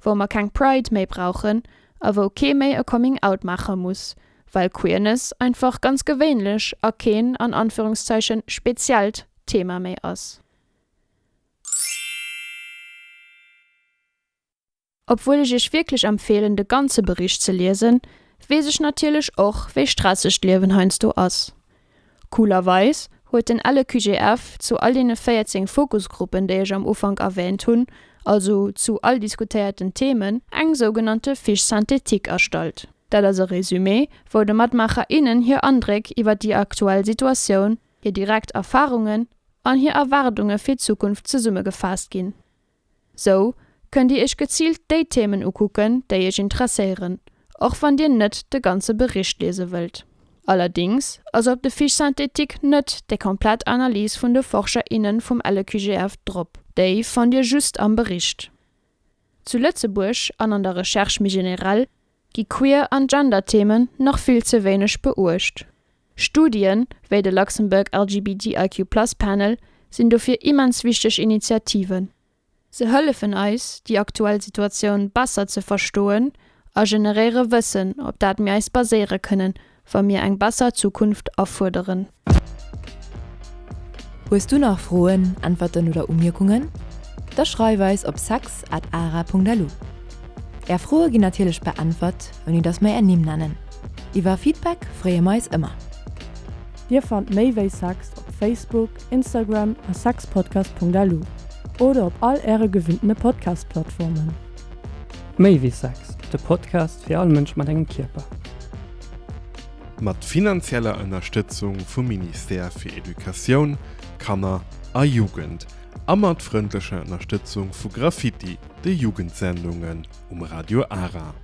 wou mer keng Pride méi brauchen a wou kee méi e Coming Out maache muss, well Queerness einfach ganz gewéinlech a keen, an Anführungszeichen, speziellt Thema méi ass. Obwuel ech iech wierklech empfeelen de ganze Bericht ze liesen, weess ech natierlech och, wéi stresseg d'Liewen heiansdo ass. Coolerweis huet den LEQGF zu all deene 14 Fokusgruppen, déi ech am Ufank erwähnt hunn, also zu all diskutéierten Themen, eng sougenannte Fiche synthétique erstallt. Dat ass e Résumé, wou de Matmaacher, innen hir Andréck iwwer déi aktuell Situatioun, hir direkt Erfarungen an hir Erwaardunge fir d'Zukunft zesummegefaasst ginn. Sou kënnt Dir Iech geziilt déi Themen ukucken, déi Iech interesséieren, och wann Dir net de ganze Bericht liese wëllt. Allerdings ass op de Fiches synthétiques net déi komplett Analys vun de Forscher, innen vum LEQGF drop, déi fannt Dir just am Bericht. Zu Lëtzebuerg, an an der Recherche méi generell, gi Queer an Gender-Themen nach vill ze wéineg beuecht. Studien, wéi de Luxembourg LGBTIQ Plus Panel, sinn dofir immens wichteg Initiativen. Se hëllefen eis, déi aktuell Situatioun besser ze verstoen a generéiere Wëssen, op dat mir eis baséiere kënnen, wa mir eng besser Zukunft afuerderen. Hues du nach Froen, Äntwerten oder Umierkungen? Da schreif eis op sex at ara.lu. Är Froe ginn natierlech beäntwert, ouni dass mer är Nimm nennen. Iwwer Feedback freeë mer eis ëmmer. Dir fannt méi wéi Sex op Facebook, Instagram a sexpodcast.lu oder op all äre gewinntene Podcast-Plattformen. Méi wéi Sex, de Podcast fir all Mënsch mat engem Kierper. Mat finanzieller Ënnerstëtzung vum Ministère fir Educatioun, Kanner a Jugend a mat frëndlecher Ënnerstëtzung vu Graffiti, de Jugendsendungen um Radio Ara.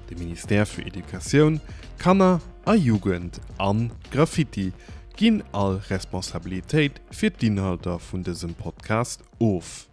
De Ministère fir Educatioun, Kanner a Jugend an Graffiti ginn all Responsabilitéit fir d'Inhalter vun dësem Podcast of.